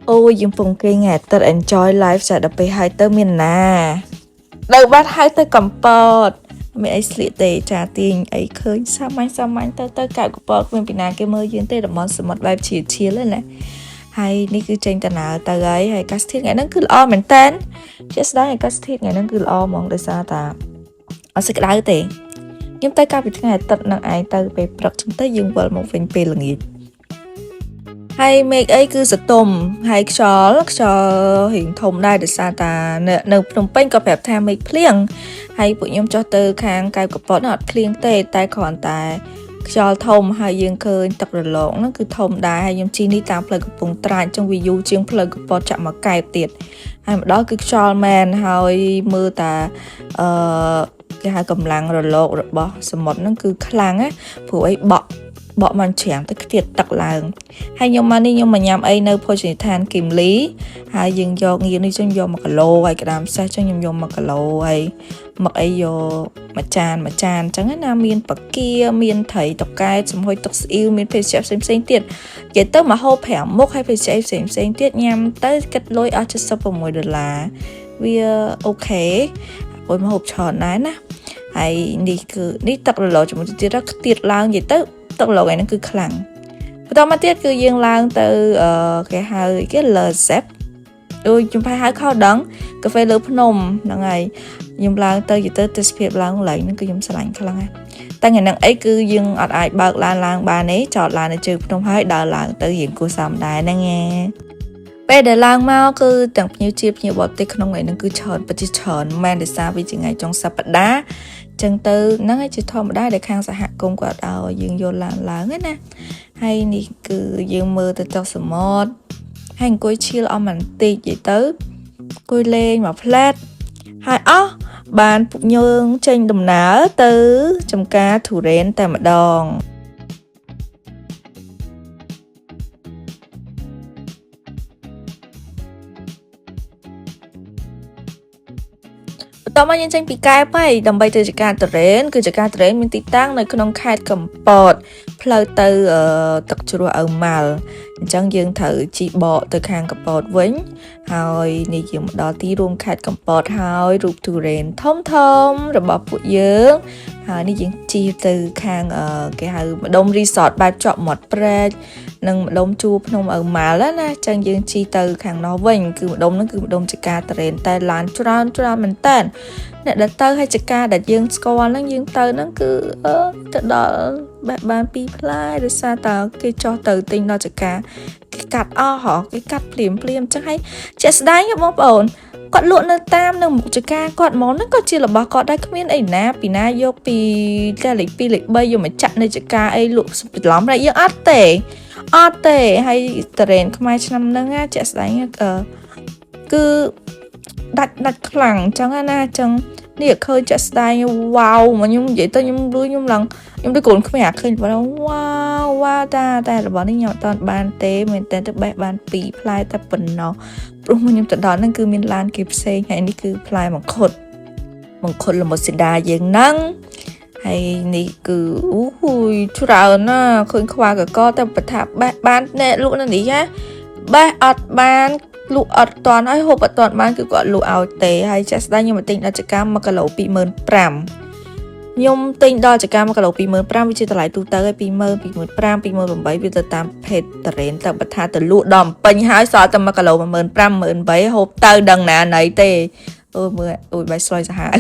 អូយយើងពងគេថ្ងៃអាទិត្យ enjoy life ចាដល់ពេលហើយទៅមានណានៅបាត់ហើយទៅកំពតមានអីស្លៀកទេចាទាញអីឃើញសាមញ្ញសាមញ្ញទៅទៅកៅកពតគ្មានពីណាគេមើលយើងទេតំបន់សមុទ្របែបជាឈៀលណាហើយនេះគឺចេញដំណើរទៅហើយហើយអាកាសធាតុថ្ងៃហ្នឹងគឺល្អមែនតើជាក់ស្ដែងអាកាសធាតុថ្ងៃហ្នឹងគឺល្អហ្មងដោយសារតាអត់សូវក្តៅទេខ្ញុំទៅកាលពីថ្ងៃអាទិត្យនឹងឯងទៅពេលព្រឹកចឹងទៅយើងវិលមកវិញពេលល្ងាចហើយមេឃអីគឺសតុំហើយខ្យល់ខ្យល់រៀងធំដែរដោយសារតានៅនៅភ្នំពេញក៏ប្រាប់ថាមេឃភ្លៀងហើយពួកខ្ញុំចុះទៅខាងកែវកពតនោះអត់ភ្លៀងទេតែគ្រាន់តែខ្យល់ធំហើយយើងឃើញទឹករលកហ្នឹងគឺធំដែរហើយខ្ញុំជិះនេះតាមផ្លូវកំពង់ត្រាចចឹងវាយូរជាងផ្លូវកពតចាក់មកកែបទៀតហើយម្ដងគឺខ្យល់មែនហើយមើលតាអឺគេហៅកម្លាំងរលករបស់សមុទ្រហ្នឹងគឺខ្លាំងណាព្រោះអីបក់បក់មកច្រាំងទៅខ្ទាតទឹកឡើងហើយខ្ញុំមកនេះខ្ញុំមកញ៉ាំអីនៅភោជនីយដ្ឋានគីមលីហើយយើងយកងាវនេះចឹងយក1គីឡូហើយក្តាមសេះចឹងខ្ញុំយក1គីឡូហើយមកអីយកមួយចានមួយចានចឹងណាមានបកាមានត្រីតកែចំហុយទឹកស្អ៊ីវមានភេសជ្ជៈផ្សេងផ្សេងទៀតនិយាយទៅមកហូប5មុខហើយភេសជ្ជៈផ្សេងផ្សេងទៀតញ៉ាំទៅគិតលុយអស់76ដុល្លារវា OK ព្រោះមកហូបច្រើនដែរណាហើយនេះគឺនេះទឹករលកជាមួយទៀតខ្ទាតឡើងនិយាយទៅទឹករលកឯហ្នឹងគឺខ្លាំងបន្តមកទៀតគឺយើងឡើងទៅគេហៅគេលើសេបអូយខ្ញុំផាហៅខោដឹងកាហ្វេលើភ្នំហ្នឹងហើយខ្ញុំឡើងទៅនិយាយទៅទេសភាពឡើងកន្លែងហ្នឹងគឺខ្ញុំស្រឡាញ់ខ្លាំងណាស់តែថ្ងៃហ្នឹងអីគឺយើងអត់អាចបើកឡានឡើងបានទេចតឡាននៅជើងភ្នំហើយដើរឡើងទៅរៀងគួរសមដែរហ្នឹងឯងពេលដែលឡើងមកគឺទាំងភ្ញៀវជាតិភ្ញៀវបរទេសក្នុងថ្ងៃហ្នឹងគឺច្រើនពិតជាច្រើនមែនដោយសារវាជាថ្ងៃចុងសប្តាហ៍ចឹងទៅហ្នឹងឯងជាធម្មតាដែលខាងសហគមន៍គាត់ឲ្យយើងយកឡានឡើងណាហើយនេះគឺយើងមើលទៅទឹកសមុទ្រហើយអង្គុយឈៀលអស់បន្តិចនិយាយទៅអង្គុយលេងមួយផ្លែតហើយអស់បានពួកយើងចេញដំណើរទៅចំការទុរេនតែម្ដងបន្ទាប់មកយើងចេញពីកែបហើយដើម្បីទៅចការតរេនគឺចការតរេនមានទីតាំងនៅក្នុងខេត្តកំពតផ្លូវទៅទឹកជ្រោះឪម៉ាល់អញ្ចឹងយើងត្រូវជិះបកទៅខាងកំពតវិញហើយនេះយើងមកដល់ទីរួមខេត្តកំពតហើយរូបទុរេនធំធំរបស់ពួកយើងហើយនេះយើងជិះទៅខាងគេហៅម្ដុំរីសតបែបជាប់មាត់ព្រែកនិងម្ដុំជួរភ្នំឪម៉ាល់ណាចឹងយើងជិះទៅខាងនោះវិញគឺម្ដុំហ្នឹងគឺម្ដុំចការតរេនតែឡានច្រើនច្រើនមែនតើអ្នកដែលទៅហើយចការដែលយើងស្គាល់ហ្នឹងយើងទៅហ្នឹងគឺទៅដល់បេះបានពីរផ្លែដោយសារតើគេចោះទៅទិញដល់ចការគេកាត់អស់ហ៎គេកាត់ភ្លាមភ្លាមចឹងហើយជាក់ស្ដែងបងប្អូនគាត់លក់នៅតាមនៅមុខចការគាត់ហ្មងហ្នឹងក៏ជារបស់គាត់ដែរគ្មានអីណាពីណាយកពីតែលេខ2លេខ3យកមកចាក់នៅចការអីលក់ច្រឡំយើងអត់ទេអត់ទេហើយតរ៉េនខ្មែរឆ្នាំហ្នឹងជាក់ស្ដែងគឺដាច់ដាច់ខ្លាំងអញ្ចឹងណាអញ្ចឹងនេះឃើញជាក់ស្ដែងវ៉ាវមកខ្ញុំនិយាយទៅខ្ញុំលួយខ្ញុំឡើងខ្ញុំដូចកូនក្មេងអាឃើញបងវ៉ាវវ៉ាវតាតែរបស់នេះខ្ញុំអត់តាន់បានទេមែនតើទៅបេះបាន2ផ្លែតែប៉ុណ្ណោះព្រោះមកខ្ញុំទៅដល់ហ្នឹងគឺមានឡានគេផ្សេងហើយនេះគឺផ្លែមង្ឃុតមង្ឃុតល្មុតសេដាយើងហ្នឹងហើយនេះគឺអូយច្រើនណាស់ឃើញខ្វះកកតែបថាបេះបានណែលក់នៅនេះណាបេះអត់បានលក់អត់តាន់ហើយហូបអត់តាន់បានគឺគាត់លក់ឲ្យទេហើយចាក់ស្ដែងខ្ញុំមកទិញដល់ចកា1គីឡូ25000ខ្ញុំទិញដល់ចកា1គីឡូ25000វាជាតម្លៃទូទៅហើយ20000 25000 28000វាទៅតាមភេទតរ៉េនតែបើថាទៅលក់ដល់ពេញហើយសល់តែ1គីឡូ15000 18000ហូបទៅដឹងណាណីទេអូមើលអូយបាយស្លុយសាហាវ